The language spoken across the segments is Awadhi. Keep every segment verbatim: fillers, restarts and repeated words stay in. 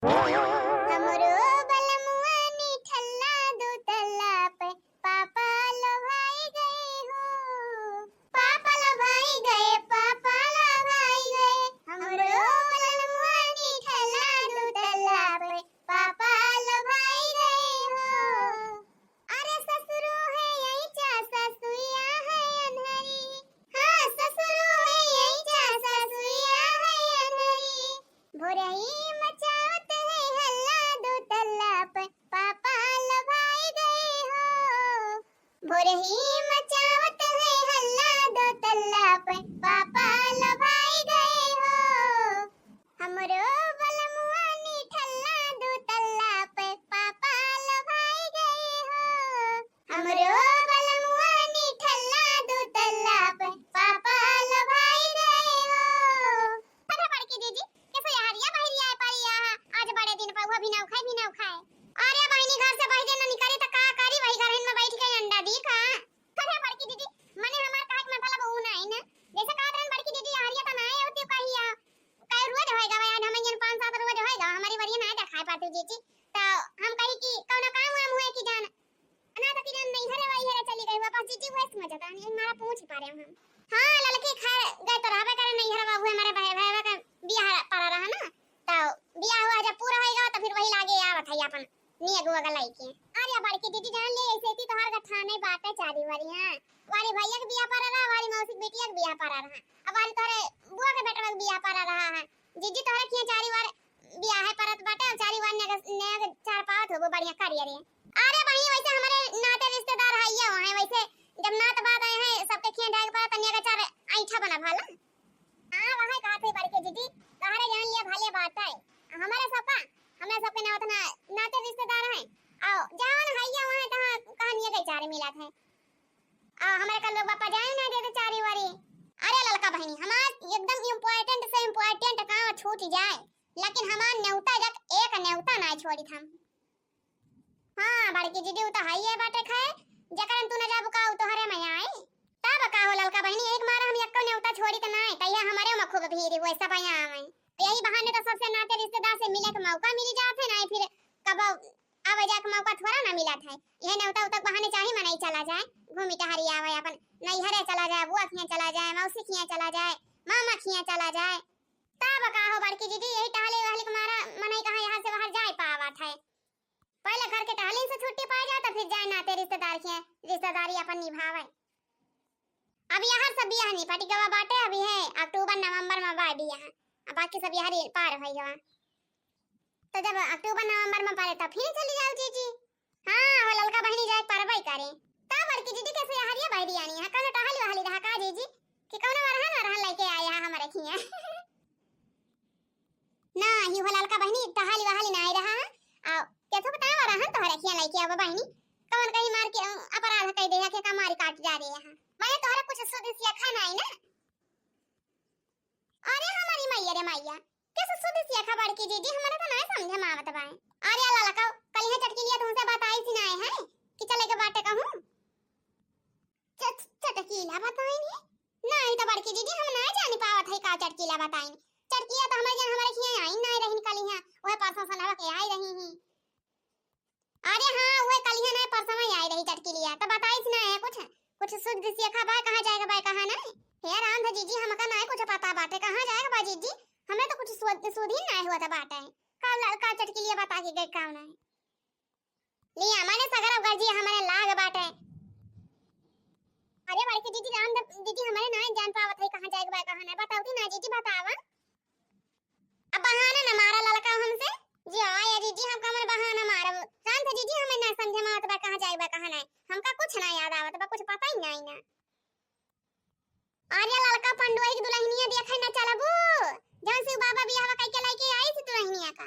हमरो बलमुआ निठल्ला दो तल्ला पे पापा लोभाई गए हो। पापा लोभाई गए, पापा लोभाई गए। हमरो बलमुआ निठल्ला दो तल्ला पे पापा लोभाई गए हो। अरे ससुरो है यही चा ससुइया है अन्हरी। हाँ, ससुरो है यही चा ससुइया है अन्हरी। भोरही मचावत है हल्ला दो तल्ला पे पापा लोभाई गए हो। भोरही मचावत है हल्ला दो तल्ला पे पापा लोभाई गए हो। हमरो बलमुआ निठल्ला दो तल्ला पे पापा लोभाई गए हो। हमरो बलमुआ निठल्ला दो तल्ला पे पापा लोभाई गए हो। अरे बड़की दीदी, कैसे यहरिया बहरिया है परिया है? आज बड़े दिन पर हुआ भी ना खाए, भी ना खाए। अरे बहिनी, घर से बहरे ना निकले तो का करी, वही घर में बैठ के अंडा दी का? अरे बड़की दीदी, मने हमार कहे के मतलब ऊ नहीं ना, जैसे कहत रहन बड़की दीदी, यहरिया तो ना आए होती कहिया। कई रोज होएगा भाई, आज हम जन पाँच सात रोज होएगा, हमारी बरिया ना देखाए पाती जीजी। तो हम कही कि कौनो काम वाम हुए कि जान, ना तो किरण नहीं हरे, वही हरे चली गई वापस जीजी, वही समझ आता नहीं, हमारा पूछ ही पा रहे हम। हाँ, ललकी खैर गए तो रहबे करे नहीं हरे बाबू, हमारे भाई, भाई का बियाह पड़ा रहा ना, तो बियाह हुआ जब पूरा होएगा तो फिर वही लागे आवत है अपन नियगुआ का लइके। अरे बड़की दीदी जान ले, ऐसे थी तोहार गठाने बाटे चारी वाली, हाँ। वाली भैया के बियाह पड़ा रहा, वाली मौसी के बिटिया के बियाह पड़ा रहा, अब वाली तोहरे बुआ के बेटवा के बियाह पड़ा रहा है। जीजी तोहरे किया चारी वार बियाह है परत बाटे, अब चारी वार नया, नया के चार पावत होबो बढ़िया करिया रे। अरे बहिनी, वैसे हमारे नाते रिश्तेदार है ये वहाँ, वैसे जब नात बात आए हैं सबके किया जाए के पड़ा, तनिया का चार ऐठा बना भाला। हाँ, वही कहा थे बड़की दीदी, तोहरे जान लिया भले बात है। हमारे सबका, हमारे सबके ना उतना नाते रिश्तेदार हैं। आओ, जावन है ये वहाँ, कहाँ, कहाँ निये गई चारे मिला थे। आ, हमारे का लोग बापा जाए ना देते चारी वारी। अरे ललका बहिनी, हमार एकदम important से important काम छूट जाए, लेकिन हमार नेवता जक एक नेवता ना छोड़ी हम। हाँ, बड़की दीदी, उ तो हइये बाटे खाए, जेकरन तू न जाबू का, उ तोहरे में आए। तब का हो ललका बहिनी, एक मारा हम एक्को नेवता छोड़ी त नाय, तहिया हमरे में खूब भीड़ हुए, सब यहाँ आवे। यही बहाने तो सबसे नाते रिश्तेदार से मिले के मौका मिल जात है, नाय फिर कब आवे जाए के मौका थोड़ा ना मिलत है। यह नेवता उतक बहाने चाहे मनई चला जाए, घूमी टहरी आवे, अपन नैहरे चला जाए, बुआ खिया चला जाए, मौसी खिया चला जाए, मामा खिया चला जाए। तब का हो बड़की दीदी, यही टहले वहले के मारा मनई कहाँ यहाँ से बाहर जाए पावत है। पहले घर के टहलिन से छुट्टी पाए जाए, तो फिर जाए नाते रिश्तेदार के रिश्तेदारी अपन निभावे। अब यहाँ सब बियाह निपट गवा बाटे, अभी है अक्टूबर नवंबर में बा बियाह, अब बाकी सब यहाँ रे-, पार हो गवा। तो जब अक्टूबर नवंबर में पारे, तब फिर चली जाओ जीजी। हाँ, वो ललका बहिनी जाए परबई करे। तब बड़की दीदी कैसे यहरिया बहरी आनी है, कौनो टहली वहली रहा का जीजी, कि कौनो वरहन वरहन लेके आए यहाँ हमारे खिया। ना, ही हो ललका बहिनी, टहली वहली ना आई रहा है। आ, कैसे बतावा रहन तोहरे खिया लइके आवा बहिनी? कौन कहीं मार के, अ, अपराध कह दे है कि का मारी काट जा रही है। माने तोहरे कुछ सुध सीखा नहीं ना। अरे हमारी मैया रे मैया, कैसे सुध सीखा बड़की दीदी, हमारा तो नहीं समझ में आवत बाए। अरे ललका, कल यहाँ चटकी लिया तुमसे बताई थी ना है कि चले के बाटे कहूँ। च-, च-, चटकीला बताइन है? नाहीं तो बड़की दीदी, हम ना जानी पावत है का चटकीला बताइन। चटकीला तो हमारे जन हमारे खिया आई ना रही निकली है, वह परसों सनवा के आई रही ही। अरे हाँ, वह कलिया ना परसों में आई रही चटकीलिया, तो बताइस ना है कुछ, कुछ सुध सीखा बा, कहाँ जाएगा बा, कहाँ नहीं। हे राम ध जीजी, हमका ना कुछ पता बाटे, कहाँ जाएगा बा जीजी, हमें तो कुछ सुध, सुध ही ना हुआ था बाटे। का ललका चटकीलिया बता के गए, का नहीं। लिया, माने सगरा गर्जी हमारे लाग बाटे। अरे बड़की दीदी, राम द-, दीदी हमारे ना जान पावत है कहाँ जाए के बा, कहाँ नहीं। बताओ ती ना दीदी, बतावा। अब बहाना न मारा ललका हमसे। जी हाँ, या दीदी, हमका मन बहाना मारब। राम द-, दीदी हमें ना समझे में आवत बा, कहाँ जाए बा, कहाँ नहीं। हमका कुछ ना याद आवत बा, कुछ पता ही नहीं ना। अरे ललका पंडोई के दुल्हनिया देखे न चलबू, जौन शिव बाबा बियाहवा कइके लइके आई थी दुल्हनिया का।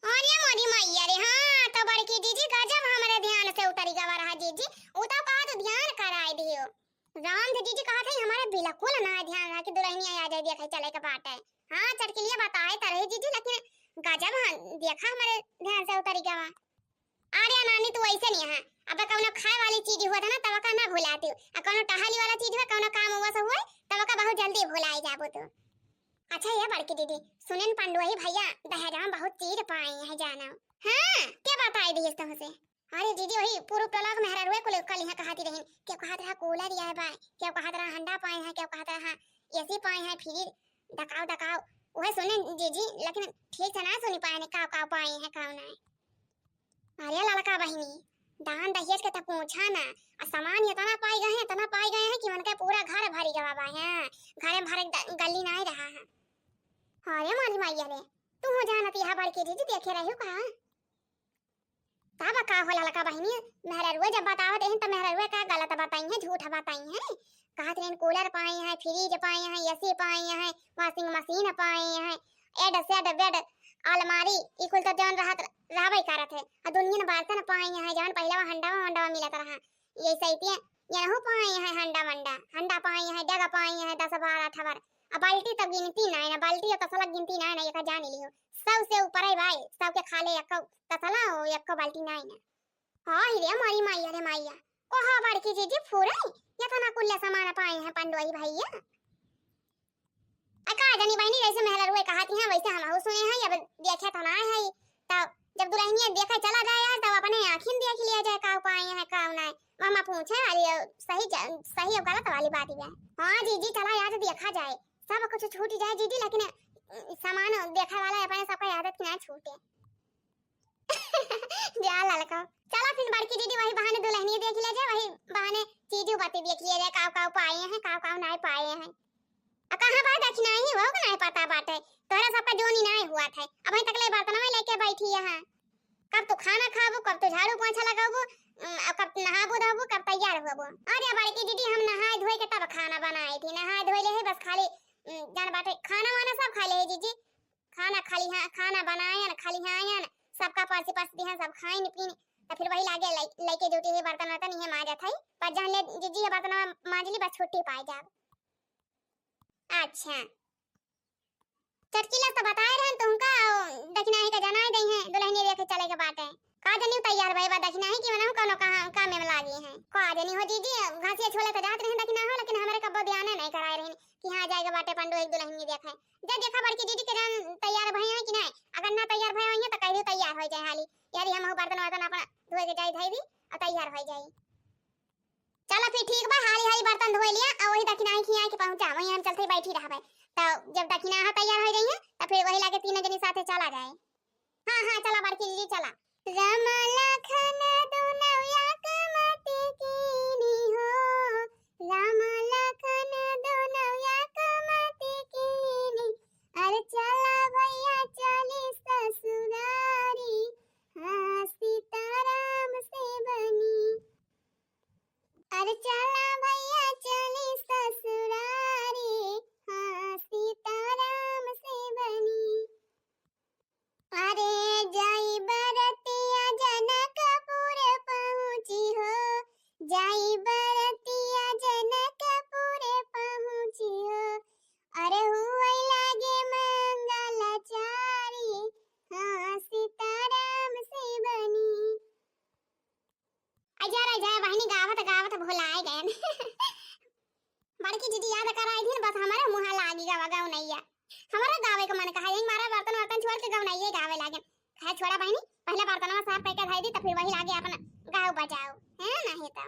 अरे मोरी मैया रे, हाँ, तो बड़की जीजी गजब हमरे ध्यान से उतरी गवा रहा जीजी, उ तो कहा तो ध्यान कराए दियो। राम जी जीजी कहा था हमारे बिल्कुल ना ध्यान रहा कि दुल्हनिया आ जाए देखे चले के बाटे। हाँ, चटकिलिया बताए त रहे जीजी, लेकिन गजब हाँ, देखा हमारे ध्यान से उतरी गवा। अरे नानी, तू ऐसे नहीं है। अब कौनो खाए वाली चीज हुआ था ना, तब का ना भुलाती। आ कौनो टहली वाला चीज हुआ, कौनो काम हुआ से हुए, तब का बहुत जल्दी भुलाई जाबो तू। अच्छा ये बड़की दीदी, सुनेन पंडोही भैया दहेजवा में बहुत चीज पाए हैं जाना। हाँ, क्या बताई दिहिस तोहसे? अरे दीदी, वही पूर्व टोला के मेहरारुए कुल कल यहाँ कहती रहिन, केउ कहत रहा कूलर आए बा, केउ कहत रहा हंडा पाए हैं, केउ कहत रहा एसी पाए हैं, फ्रिज, दकाओ दकाओ। वही सुनेन जीजी, लेकिन ठीक से ना सुनी पाए हैं, काउ काउ पाए हैं, काउ ना। अरे ललका बहिनी, दान दहेज के त पूछा ना, आ सामान इतना पाई गए हैं, इतना पाई गए हैं कि उनके पूरा घर भरी गवा बा है, घरे में भरे ग-, गली नाहीं रहा है। अरे मारी माई रे, तू हो जानत यह बड़की दीदी देखे रही का? तब का हो ललका बहिनी, मेहररुए जब बतावत रही त मेहररुए का गलत बताई है, झूठ बताई है। कहत रही कूलर पाई है, फ्रिज पाई है, एसी पाई है, वॉशिंग मशीन पाई है, एड सेड बेड, अलमारी, ई कुल त जौन रहत रहबे करत है। आ दुनिया में बर्तन पाई है, जौन पहिले वो हंडवा वंडवा मिलत रहा, ये सहितिया यनहू पाई है, हंडा वंडा, हंडा पाई है, डग पाई है, दस बारह ठवर। आ बाल्टी त गिनती नाई ना, बाल्टी और तसला गिनती नाई ना, एका जान लियो। सबसे ऊपर है भाई, सबके खाले एक्को तसला और एक्को बाल्टी नाई ना। हाँ ही रे मारी माइया रे माइया, कोहा बड़की जीजी फूरे, इतना कुल्ले सामान पाए हैं पंडोही भैया। आ का जानी बहिनी, जैसे मेहररुए कहती हैं, वैसे हमहू सुने हैं, अब देखे तो ना है। तो जब दुल्हनिया देखे चला जाए आज, तब अपने आँखिन देख लिया जाए, का पाए हैं, का ना। मामा पूछे वाली, सही जा-, सही और गलत वाली बात ही है। हाँ जीजी, चला आज देखा जाए, सब कुछ छूट जाए जीजी, लेकिन, अ, सामान देखे वाला अपने सबका आदत की ना छूटे। जा ललका, चला फिर बड़की दीदी वही बहाने दुल्हनिया देख ले जाए, वही बहाने चीजू बाती देख लिया जाए, काव काव पाए हैं, काव काव नाय पाए हैं। आ कहाँ बा दखिनाही, वो को नाय पता बाटे, तोहरा सबका जोनी नाय हुआ थे, अबहीं तक ले बर्तनवा लेके बैठी यहाँ। कब तू खाना खाबू, कब तू झाड़ू पोछा लगाबू, उम, आ कब नहाबू धोबू, कब तैयार होबू। अरे बड़की दीदी, हम नहाए धोए के तब खाना बनाए थी, नहाए धोए ले है बस खाली, उम, जान बाटे खाना वाना सब खा ले है जीजी, खाना खलिहा-, खाना बनायन, खलिहायन, सबका परसी परसी दिहन, सब खाइन पीन, त फिर वही लागे लइ-, लइके जुटी ही बर्तन वर्तन इहे माजत हई। पर जहन ले जीजी ये बर्तन मांज ली, बस छुट्टी पाए जाब। अच्छा, चटकीला तो बताए रहन तुमका, दखिनाही का जनाए दई हैं, दुल्हनिया देखे चले के बाटे। का जनी तैयार भई बा दखिनाही कि मनहु कौनो कहाँ काम में लागी हैं। का जनी हो जीजी, घासिया छोले तो जात रहे दखिना हो, लेकिन हमरे कब्बो ध्यान नहीं कराए रहे कि हाँ जाए के बाटे पंडू एक दुल्हनिया देखे। जा देखा बड़की दीदी के जान तैयार भई हैं कि नहीं। अगर ना तैयार भई होइहैं तो कह दियो तैयार हो जाए हाली। यारी हमहू बर्तन वर्तन अपना धोए के जाई धई दी और तैयार हो जाई। चला फिर ठीक बा, हाली हाली बर्तन धोए लिया और वही दखिनाही खियाए के पहुँचा, वहीं हम चलते बैठी रहबे। तो जब दखिनाहा तैयार हो जाइहैं तो फिर वही लागे तीनों जनी साथे चला जाए। हाँ हाँ चला बड़की दीदी चला। राम लखन दुनौया के मति कीनी हो, राम लखन दुनौया के मति कीनी, अरे चला भैया चली ससुरारी, हाँ सीताराम से बनी। अरे चला भैया चली ससुरारी, हाँ सीताराम से बनी। अरे जाई बरतिया जनकपुर पहुँची हो, जाई बरतिया जनकपुर पहुँची हो। अरे हुए लागे मंगलाचारी, हाँ सीताराम से बनी। अजय, अजय, बहिनी गावत गावत भुलाए गयन। बड़की दीदी याद कराई दिन, बस हमरे मुँह लागी गवा गवनैया। हमरा गावे के मन कहा, यही मारा बर्तन वर्तन छोड़ के गवनैया गावे लागन। कहे छोड़ा बहिनी, पहले बर्तनवा साफ करके धई दी, तो फिर वही लागे अपना गाओ बजाओ, है नहीं तो।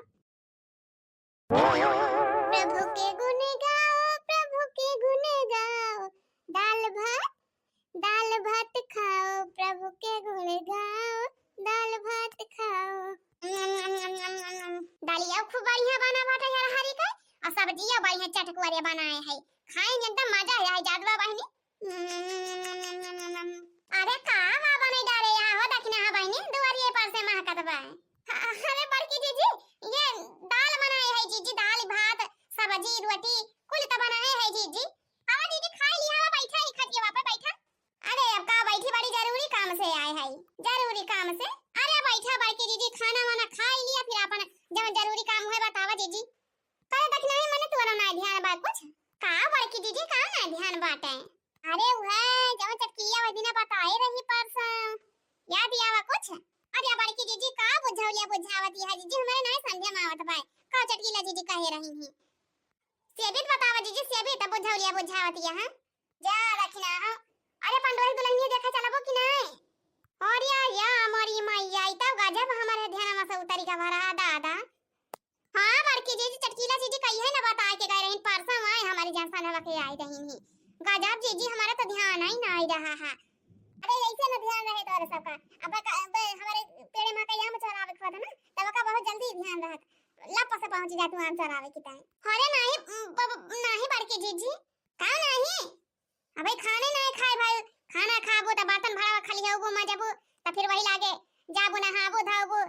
प्रभु के गुण गाओ, प्रभु के गुण गाओ, दाल भात, दाल भात खाओ, प्रभु के गुण गाओ, दाल भात खाओ। दालिया खूब बढ़िया बना बाटे यार हरी का, और सब्जिया बढ़िया चटकुआरे बनाए है, खाए में एकदम मजा आ जाए जादवा बहिनी। अरे का बा बनई डारे या हो दखिना हा बहिनी, दुआरिये पर से महकत बा। अरे बड़की जीजी, ये दाल बनाए है जीजी, दाल भात सब्जी रोटी कुल त बनाए है जीजी। आवा जीजी खाई लिया, आवा बैठा ही खटिया पे बैठा। अरे अब का बैठी, बड़ी जरूरी काम से आए है, जरूरी काम से। अरे बैठा बड़की जीजी, खाना वाना खाई लिया, फिर अपन जब जरूरी काम हुए बतावा जीजी। करे दखिना ही मने तोरा ना ध्यान बा कुछ। का बड़की जीजी का ना ध्यान बाटे? अरे उहे जब चटकिया वह दिना बताए रही परसों, याद आवा कुछ? अरे बड़की जीजी का बुझौलिया बुझावत है जीजी, हमरे नहीं समझे में आवत बा। का चटकीला जीजी कहे रही ही? सेबित बतावा जीजी, सेबित बुझौलिया बुझावत है। जा चलबो कि नहीं? अरे या, या, मोरी मैया, ई तब गजब हमरे ध्यानवा से उतरी का भरा, दादा। हाँ, बड़की जीजी, चटकीला जीजी कहिए ना बताए के गए रहिन, परसों आए हमारे जहाँ संझवा के आए रहिन ही। गजब जीजी, हमारा तो ध्यान ही ना आई रहा है। अरे ऐसे ना ध्यान रहे तोरे सबका। अब का, अब हमारे पेड़े मा कहिया में चोरावे के होता ना, तब का बहुत जल्दी ध्यान रहत। लप से पहुँच जा तू आम चोरावे की टाइम। अरे नहीं, ब-, ब-, नहीं बड़की जीजी, का नहीं? अबे खाने नहीं खाए भाई, खाना खाबो त बर्तन भरावा खाली होबो, मजबो, त फिर वही लागे जाबो नहाबो धोबो,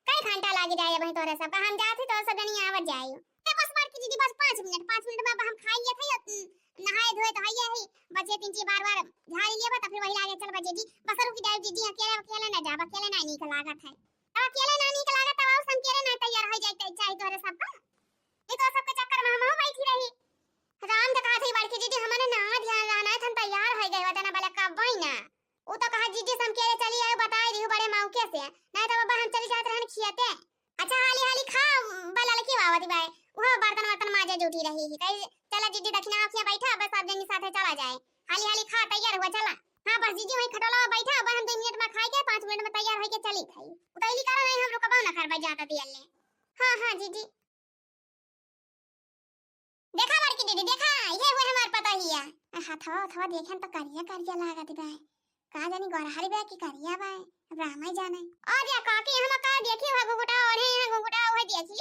कई घंटा लागी जाए भाई तोरे सब का। हम जात ही तोरे सब जनी आवत जाए। ए बस बड़की जीजी, बस पाँच मिनट, पाँच मिनट में अब हम खाई लिए थे, उम, नहाए धोए तो हइये ही, बचे तीन चीज बार बार झाड़ी लिए बा, त फिर वही लागे चल बजे जी, बस रुक जाए जीजी, अकेले अकेले ना जाब, अकेले ना नीक लागत है। अब अकेले ना नीक लागत, तब और हम अकेले ना तैयार हो जाए, चाहे तोरे सब का। ये तो सबके चक्कर में हम बैठी रही। राम तो कहा थी बड़की जीजी, हमारे ना ध्यान रहना है, हम तैयार हो गए होते ना, बोले कब ना। वो तो कहा जीजी से हम केरे चली आए, बताए दिहु बड़े मौके से, नहीं तो बाबा हम चली जात रहन खियाते। अच्छा हाली हाली खा, बा ललकी बावती बाय, वो बर्तन वर्तन माजे जूठी रही ही, कही चला जीजी दक्षिणा आँखिया बैठा, बस सब जनी साथे चला जाए, हाली हाली खा तैयार हुआ चला। हाँ बस जीजी वही खटोला में बैठा, अब हम दो मिनट में खाए के, पाँच मिनट में तैयार होके चली खाई। उतैली करा नहीं हम रुकबो ना करबा जाता दियल ने। हाँ हाँ जीजी। देखा बड़की दीदी, देखा, ये हुए हमार पतोहिया। आ, हथवा, हथवा देखेन तो करिया, करिया लागत बा। का जानी गोरहरी बा कि करिया बा, अब रामा ही जाने। और या काकी, हम का देखी, वह घुंघटा ओढ़े हैं, घुंघटा ओढ़े देखी।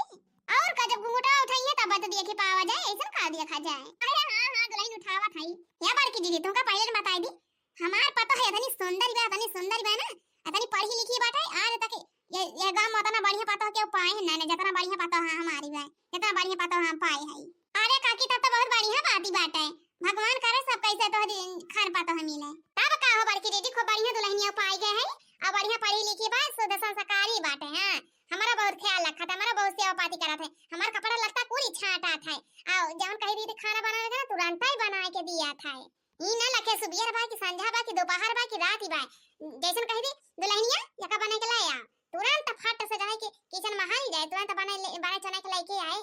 और का जब घुंघटा उठाई है, तब तो देखी पावा जाए, ऐसन का देखा जाए। अरे हाँ, हाँ, दुल्हन उठावा थाई। या बड़की दीदी, तुमका पहले न बताई दी, हमार पतोह इतनी सुंदर बा, इतनी सुंदर बा ना, इतनी पढ़ी लिखी बाटे, आज तक ये, ये गाँव में उतना बढ़िया पतोह केहू पाए है ना, ना, जितना बढ़िया पतोह है हमारी बा, जितना बढ़िया पतोह हम पाए है। अरे काकी, तब तो बहुत बढ़िया बात ही बाटे, भगवान करे सब कैसे तोहरी खान पतोह मिले। तब का हो बड़की दीदी, खूब बढ़िया दुल्हनिया पाई गए है, और बढ़िया पढ़ी लिखी बा, शुद्ध संस्कारी बाटे। हाँ, हमारा बहुत ख्याल रखत है, हमारा बहुत सेवा पाती करत है, हमार कपड़ा लत्ता कुल छांटत है, और जवन कही दीदी खाना बनावे के ना, तुरंत ही बना के दिया था। ई ना लखे सुबियर बा कि संझा बा कि दोपहर बा कि रात ही बा, जैसन कही दी दुल्हनिया यका बने के लाया, तुरंत फट से जाए के किचन में हारी जाए, तुरंत बने ले, बने चने के लेके आए।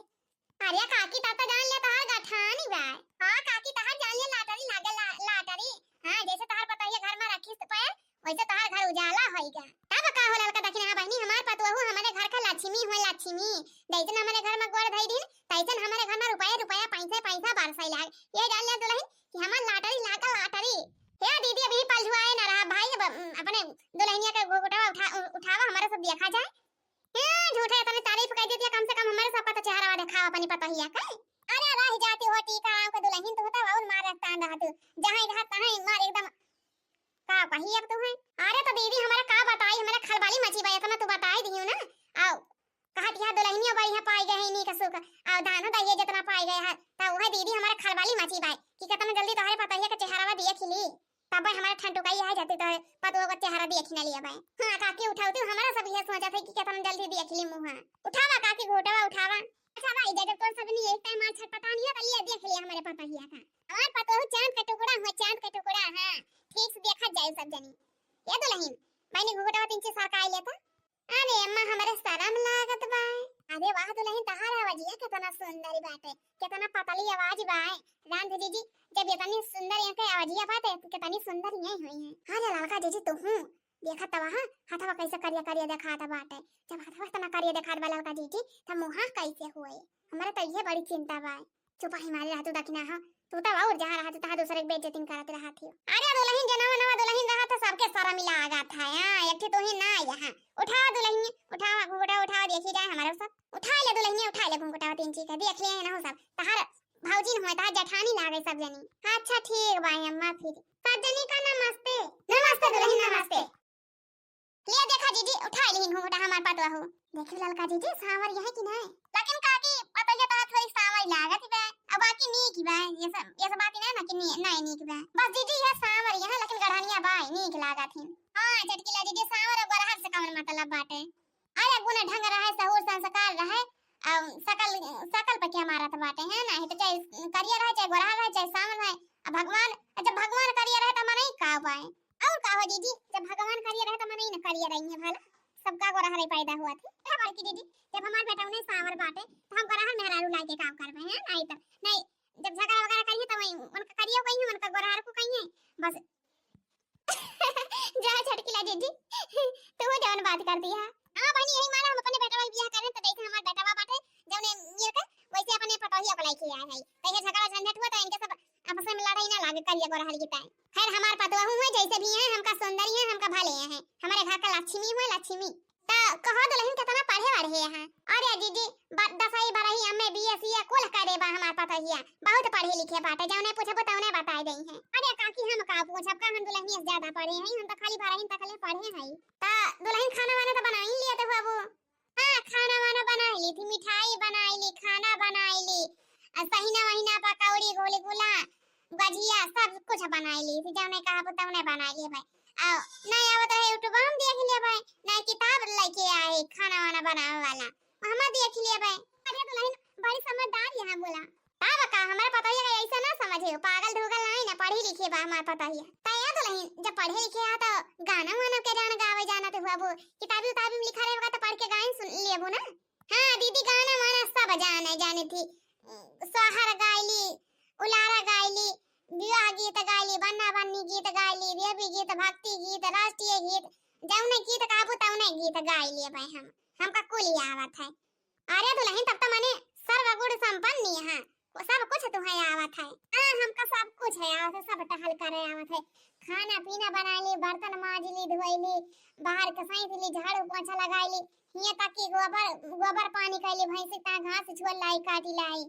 अरे काकी, तब तो जान ले तोहार गठानी बा। हाँ काकी, तोहार जान ले लाटरी लागे ला, लाटरी। हाँ, जैसे तोहार पतोहिया घर में रखी पैर, वैसे तोहार घर उजाला होइगा। तब का हो ललका दखिना बहिनी, हमार पतोहू हमरे घर का लक्ष्मी हुए लक्ष्मी। जैसन हमरे घर में गोड़ धई दिन, तैसन हमरे घर में रुपया रुपया, पैसा पैसा बरसै लाग। ये जान ले दुल्हन कि हमार लाटरी लागा लाटरी। हे दीदी, अभी पलझुआए ना रहा भाई, अब, उम, अपने दुल्हनिया का घुघुटवा उठा, उ-, उठावा, हमारा सब देखा जाए। ए, झूठे इतनी तारीफ कर देती है, कम से कम हमारे सबका तो चेहरा दिखाओ अपनी पतोहिया का। अरे रह जाती हो टीका, आपका दुल्हन तो होता और मार रखता रहा तू, जहाँ रहा तहाँ मार एकदम। का कही अब तू है? अरे तो दीदी हमारा का बताई, हमारा खलबली मची बा, इतना तू बताई दियो ना। आओ, कहा दिया दुल्हनिया बढ़िया पाई गए है, इन्हीं का सुख। आओ दाना दहिया जितना पाई गए है, तो वह दीदी हमारा खलबली मची बा कि कितना जल्दी तोहरे पतोहिया का चेहरा दिया खिली। तब हमारा ठंडुकाई आ जाती तो पतोह का चेहरा देख न लिया बा। हाँ काकी, उठाओ तू, हमारा सब यह सोचा था कि कितना जल्दी देख ली मुँह। उठावा काकी, घोटावा उठावा। अच्छा भाई, जब तोर सब नहीं एक टाइम आज छटपटानी हो, तो लिया देख लिया हमारे पतोहिया का। हमार पतोह चांद का टुकड़ा हुआ, चांद का टुकड़ा। हाँ, ठीक से देखा जाए सब जनी। ये दुल्हन, मैंने घुघुटवा तीन चीज सरकाई लेता। अरे अम्मा, हमरे शरम लागत बा। अरे वाह दुल्हन, तहार आवाजिया कितना सुंदर बाटे, कितना पतली आवाज बा। रांध जीजी, जब इतनी सुंदर इनके आवाजिया बाटे, तो कितनी सुंदर ये हुई है। अरे ललका जीजी, तू हूँ देखा तब, हाँ, हथवा कैसे करिया करिया देखात बाटे। जब हथवा इतना करिया देखात बा ललका जीजी, तब मुहा कैसे हुए? हमारे तो ये बड़ी चिंता बा। चुप ही मारे रहतू दखिना हो, तू तो और जहाँ रहतू तहाँ दूसरे के बेइज्जती करत रहत हो। अरे दुल्हन, जे नवा नवा दुल्हन रहत है, सबके शरम लागत है। हाँ, एक ठे तू ही ना यहाँ। उठावा दुल्हनिया, उठावा, घुंघटा उठावा, देखी जाए हमारे सब। उठा ले दुल्हनिया, उठा ले घुंघटा, तीन चीज है, देख लिए ना हो सब। तहार भौजी न हुए, तहार जठानी लागे सब जनी। अच्छा ठीक बा अम्मा, फिर सब जनी का नमस्ते। नमस्ते दुल्हन, नमस्ते। ले देखा जीजी, उठा लिहिन घुंघटा हमार पतोहू। देखी ललका जीजी, सांवर यह कि नहीं? लेकिन काकी, पतोहिया तहार थोड़ी सांवर लागत बा, अब बाकी नीक बा। ये सब, ये सब बात नहीं ना कि नी-, नहीं नीक बा। बस जीजी, यह सांवर यह, लेकिन गढ़निया बा, नीक लागत ही। हाँ, चटकीला जीजी, सांवर और गोरहर से कौन मतलब बाटे? अरे गुण ढंग रहे, सहूर संस्कार रहे, अब सकल, सकल पे क्या मारत बाटे, है ना? तो चाहे करिया रहे, चाहे गोरहर रहे, चाहे सांवर रहे, अब भगवान, जब भगवान करिया रहे तो मनई का पाए? और का हो जीजी, जब भगवान करिया रहे तो मनई न करिया रही है भला, सबका गोरहर ही पैदा हुआ थे। क्या बड़की दीदी, जब हमार बेटा उन्हें सांवर बाटे तो हम गोरहर मेहरारू लाके काम करबे हैं, नहीं तो नहीं। जब झगड़ा वगैरह करिए तो वही उनका करियो कहीं है, उनका गोरहर को कहीं है, बस। जा छटकिला जीजी, तू जवन बात कर दिया। हाँ बहनी, यही मारा हम अपने बेटवा के बियाह करें तो जैसे हमार बेटवा बाटे, जौने मिल के वैसे अपने पतोहिया को लेके आए हैं। तो ये झगड़ा झंझट हुआ तो इनके सब आपस में लड़ाई ना लागे, करिया को रहल की ताई। खैर हमार पतोहू है, जैसे भी है हमका सुंदरी है, हमका भले है, हमारे घर का लक्ष्मी हुए, लक्ष्मी। त कहो दुलहिन केतना पढ़े वढ़े है? अरे जीजी, ब-, दसई बरही एम ए बी ए सी ए कुल करे बा हमार पतोहिया, बहुत पढ़े लिखे बाटे, जौने पूछबो तौने बताए देई है। अरे काकी हम का पूछब, का हम दुलहिनिया से ज्यादा पढ़े हई, हम तो खाली बरहिन तकले पढ़े हई। त दुलहिन खाना वाना तो बनाई लिया तो बाबू। हाँ खाना वाना बनाई ली थी, मिठाई बनाई ली, खाना बनाई ली, आ सहिना वहिना पकौड़ी गोली गुला गजिया सब कुछ बनाई ली थी, जौने कहबो तौने बनाई ली भाई। आ नहीं आवत रहे YouTube हम देख ले भाई, नहीं किताब लेके आए खाना वाना बनावे वाला, हम देख ले भाई। अरे दुलहिन बड़ी समझदार यहाँ बोला। तब का हमारे पतोहिया का ऐसा ना समझे, पागल धोगल नहीं ना, पढ़ी लिखी बा हमारे पतोहिया। त ए दुलहिन जब पढ़े लिखे हा तो गाना वाना के जान गावे जानत हुआ वो, किताबी उताबी में लिखा रहेगा तो पढ़ के गाइन सुन लेबो ना। हाँ दीदी गाना वाना सब जाने, जाने थी। सोहर गाइली, उलारा गाइली, विवाह गीत गाइली, बन्ना बन्नी गीत गाइली, देवी गीत, भक्ति गीत, राष्ट्रीय गीत, जौने गीत गाबू तौने गीत गाइली भाई हम। हमका कुल आवत है। अरे दुलहिन तब तो मने सर्वगुण संपन्न यहाँ, सब कुछ तुहे आवत है। हाँ हमका सब कुछ है आवत है, सब टहल करे आवत है, खाना पीना बनाइली, बर्तन माजिली धोइली, बाहर के सैंतली, झाड़ू पोछा लगाइली, हियाँ तक कि गोबर गोबर पानी कैली, भैंसी ता घास छुअल लाई काटी लाई,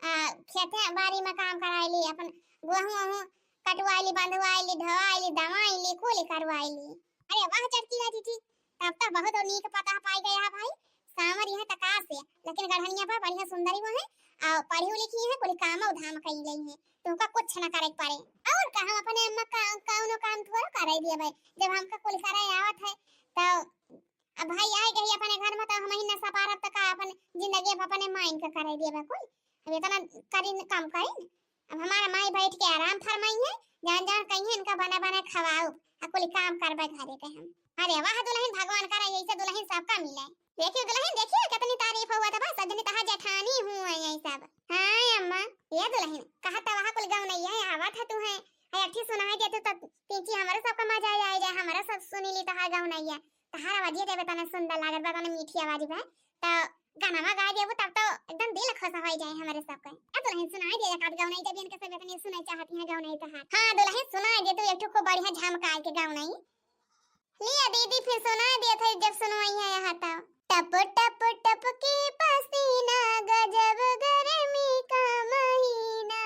आ खेते बारी में काम कराइली, अपन गोहूँ वहूँ कटवाइली, बंधवाइली, ढवाइली, दवाइली, कुल करवाइली। अरे वाह चटकीला जीजी, तब तो बहुत नीक पता पाई गया है भाई। सामर यहाँ तका से, लेकिन गढ़निया पर बढ़िया सुंदरी वो है, और पढ़ी लिखी है, कुल काम धाम कई गई है, तुमका कुछ ना करे के पड़े। और का हम अपने अम्मा का कौनो काम थोड़ा करे दिए भाई, जब हमका कुल करे आवत है तो अब भाई आए गई अपने घर में तो हम ही नशा पारब तो का अपन जिंदगी अब अपने माइन का करे दिए भाई कोई, अब इतना करी न कम करी न। अब हमारा माई बैठ के आराम फरमाई है, जान जान कहीं इनका बना बना खवाओ, आ कुल काम करबे घरे के हम। अरे वाह दुलहिन, भगवान करे ऐसे दुलहिन सबका मिले। देखियो दुलहिन, देखियो कितनी तारीफ हुआ था, बस सजनी तहा जेठानी हूँ है यही सब। हाँ अम्मा, ये दुलहिन कहा था वहाँ कुल गाँव नहीं है, आवत है तू है, है अठी सुनाई दे तू तो तीची हमारे सबका मजा आ जाए, हमारा सब सुनी ली तहा गाँव नहीं है, तहारा आवाजिया देवे तने सुंदर लागत बा, तने मीठी आवाज बा, तो गाना मा गाए देबू तब तो एकदम दिल खुश हो जाए हमारे सबके। अब दुलहिन सुनाई दे एक आध गाँव नहीं, जब इनके सब इतनी सुनाई चाहती हैं गाँव नहीं तहार। हाँ दुलहिन सुनाई दे तू एक ठो खूब बढ़िया झमकाए के गाँव नहीं। लिया दीदी फिर सुनाई दे थे जब सुनवाई है यहाँ तो। टप टप टप के पसीना गजब गर्मी का महीना।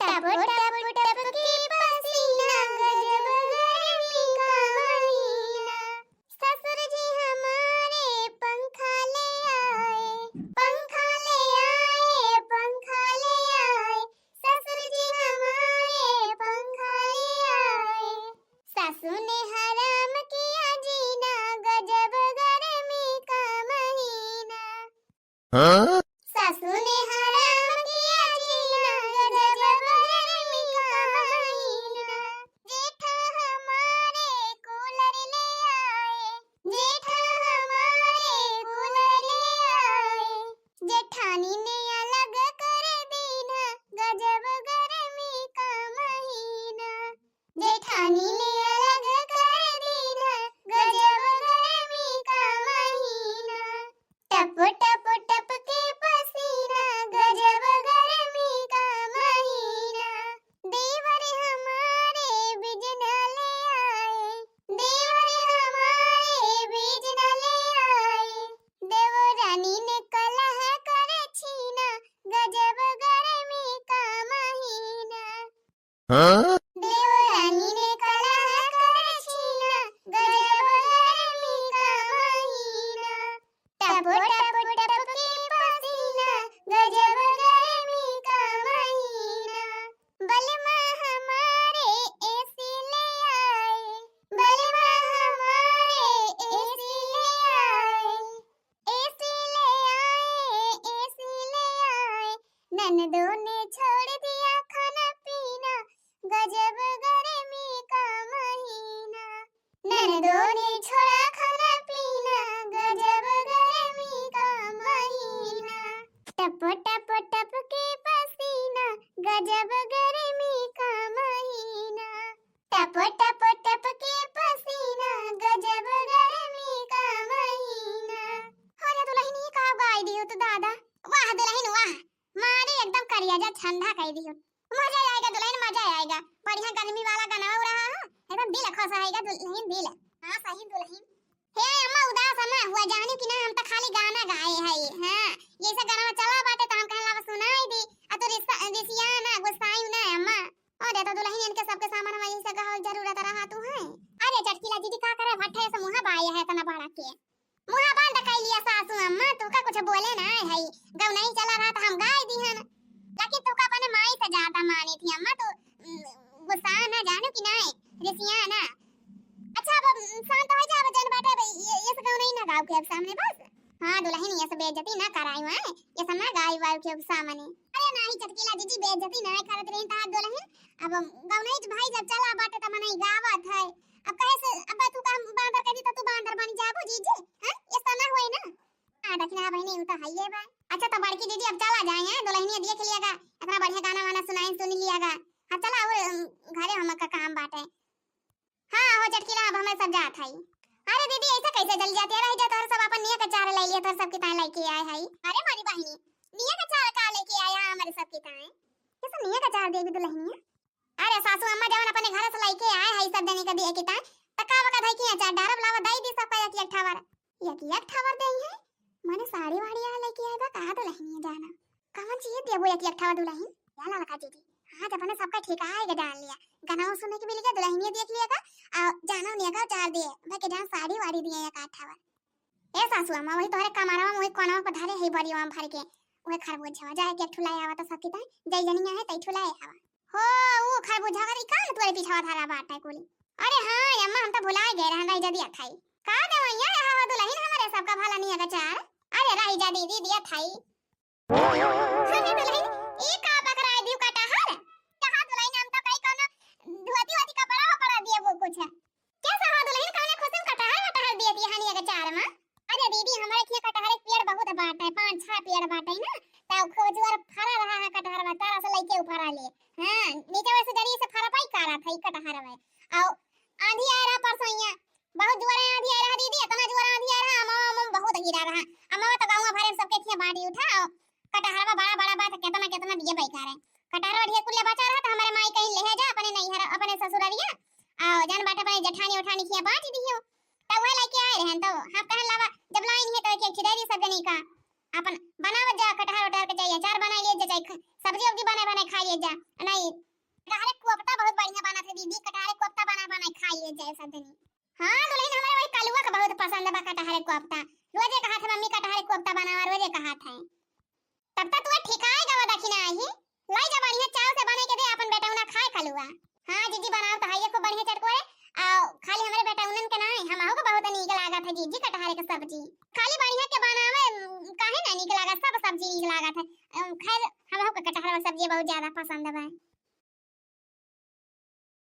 टप टप टप के पसीना गजब गर्मी का महीना। ससुर जी हमारे पंखा ले आए, पंखा ले आए, पंखा ले आए। ससुर जी हमारे पंखा ले आए। सासू ने हराम किया जीना गजब गर्मी का महीना। हाँ? सासू ने हराम किया जीना गजब गर्मी का महीना। जेठा हमारे कूलर ले आए, जेठा हमारे कूलर ले आए। जेठानी ने अलग कर दीना गजब गर्मी का महीना। जेठानी ने अलग कर दीना गजब गर्मी का महीना। टप टप टप के पसीना गजब गर्मी का महीना। देवर हमारे बिजनल आए, देवर हमारे बिजनल आए। देवरानी ने कलह कर छीना गजब गर्मी का महीना। हाँ? देवरानी ने कलह कर छीना गजब गर्मी का महीना। टप टप टप के पसीना गजब गर्मी का महीना। बलमा हमारे एसी ले आए, बलमा हमारे एसी ले आए, एसी ले आए, एसी ले आए। ननदों ने छोड़ दिया खाना पीना गजब गर्मी का महीना। ननदों ने छोड़ा खाना पीना गजब गर्मी का महीना। टप टप टप के पसीना गजब गर्मी का महीना। टप टप टप के कहेगा दुलहिन दिल। हाँ, सही दुलहिन। हे अम्मा, उदास ना हुआ, जानी कि ना, हम तो खाली गाना गाए है। हाँ, ये सब गाना चला बाटे तो हम कहन लावा सुनाई दी। आ तू रिसा-, रिसिया ना, गुस्साई ना अम्मा। और ये तो दुलहिन इनके सबके सामने में यही सब गावे जरूरत रहा तू है। अरे चटकीला दीदी का करे, भट्ठे से मुँह बाए है इतना बड़ा के। मुँह बंद कर लिया सासू अम्मा, तू का कुछ बोले ना है। गौनई चला रहा तो हम गाए दिहन। लेकिन तू का अपने माई से ज्यादा मानी थी अम्मा, तू, उम, गुस्सा ना जानू कि ना, रिसिया ना। अच्छा, अब, उम, शांत हो जा, अब जन बाटे, अब ये, ये सब गौनई ना गाओ के अब सामने बस। हाँ, दुलहिन, ये सब बेइज्जती ना कराई, हाँ? ये सब ना गाई वाई के अब सामने। अरे नाही, चटकीला दीदी, बेइज्जती ना करत रही ता दुलहिन। अब गौनई भाई जब चला बाटे त मनई गावत है। अब कहे से, अब तू काम बांदर करी त तू बांदर बन जाबू जीजी, हाँ? ये सब ना होए ना। हाँ, दक्षिणा बहिनी, उ तो हइये बा। अच्छा, तो बड़की दीदी, अब चला जाए, हैं? दुलहिनिया देख लिया गा, इतना बढ़िया गाना वाना सुनाई, सुन लिया गा। हाँ, चला, और, उम, घरे हम का काम बाटे। हाँ, हो चटकीला, अब हमें सब जात हई। अरे दीदी, ऐसे कैसे चल जाती है? रह जा, तोहर सब अपन निया का चार ले लिया, तोहर सब किताएं लेके आए हई। अरे मोरी बहिनी, निया का चार का लेके आया हमारे सब किताएं? ये सब निया का चार देवी दुलहिनिया। अरे सासू अम्मा, जवन अपने घर से लेके आए हई सब जने का दिए किताएं, त का बका धई के अचार डारब, लावा दई दी सबका एक एक ठावर। एक एक ठावर देई है? माने साड़ी वाड़ी आ लेके आए बा का दुलहिनिया जाना? कवन चीज देबो एक एक ठावर दुलहिन? या ललका दीदी, आज अपने सबका ठिकाए के डाल लिया। गाना सुने के मिल गया, दुलहिनिया देख लिया का, आ जाना उन्हें का चार दिए, भाई के जान साड़ी वाड़ी दिए एक आठ ठावर। ए सासू अम्मा, वही तोहरे कमरवा में, वही कोनवा पर धरे है बरियवा में भर के, वही खरबूजवा, जाए के एक ठुलाए आवा तो सब किताएं, जई जनिया है तई ठुलाए आवा। हो, ऊ खरबूजा का ई का न तोरे पिछवा धरा बाटे कुली। अरे हाँ, अम्मा, हम तो भुलाए गए रहन, रही जदी अथाई। का देवैया रहा हो दुलहिन हमरे सबका भला निया का चार। अरे रही जा दीदी, दिया थाई। अरे दुलहिन, ई का पकड़ाए दियो कटहर? कहा दुलहिन, हम तो कई कोनो धोती वोती कपड़ा वपड़ा दिए वो कुछ। कैसा हो दुलहिन, कौने खुशी में कटहर वटहर दिए दिए हनिया के चार में? अरे दीदी, हमारे खिया कटहर के पेड़ बहुत बाटे, पाँच छह पेड़ बाटे ना, तब खूब जोर फरा रहा है कटहर में, तारा से लेके ऊपर आ ले। हाँ, नीचे वैसे जरी से फरा पाई कारा था ई कटहर में। आओ, आंधी आए रहा परसों यहाँ, बहुत जोर आंधी आए रहा दीदी, इतना जोर आंधी आए रहा, अमवा, अमवा बहुत गिरा रहा। अमवा तो गाँव भरे में सबके खिया बांटी उठा, आओ, कटहरवा बड़ा बड़ा बात, कितना कितना दिए बैठा रहे। कटहरवा ढेर कुल्ले बचा रहा तो हमारे माई कहीं ले जा अपने नैहर, अपने ससुररिया, आओ, जान बाटे अपने जेठानी उठानी खिया बांट दियो। तब वह लेके आए रहन, तो हम कहन लावा, जब लाइन है तो एक एक खिदेरी सब जनी का अपन बनावत जा, कटहर उटहर के चाहे अचार बनाई लिए जा, चाहे ख-, सब्जी उब्जी बनाए बनाए खा लिए जा। नहीं, कटहरे कोफ्ता बहुत बढ़िया बना थे दीदी, कटहरे कोफ्ता बनाए बनाए खा लिए जाए सब जनी। हाँ दुलहिन, हमारे वही कलुआ का बहुत पसंद बा कटहरे कोफ्ता। रोजे कहा थे मम्मी कटहरे कोफ्ता बनावा, रोजे कहा थे। तब तक तू ठिकाए गवा दखिना आई, लाई जा बढ़िया चाव से बने के दे अपन बेटौना खाए कलुआ। हाँ जीजी, बनाओ तो हाइये खूब बढ़िया चटकोरे। आ खाली हमारे बेटौनन के नाई, हमहू के बहुत नीक लागत है जीजी कटहरे के सब्जी। खाली बढ़िया के बनावे, उम, काहे ना नीक लागत, सब सब्जी नीक लागत है। उम, खैर, हमहू के कटहर सब्जी बहुत ज्यादा पसंद बा।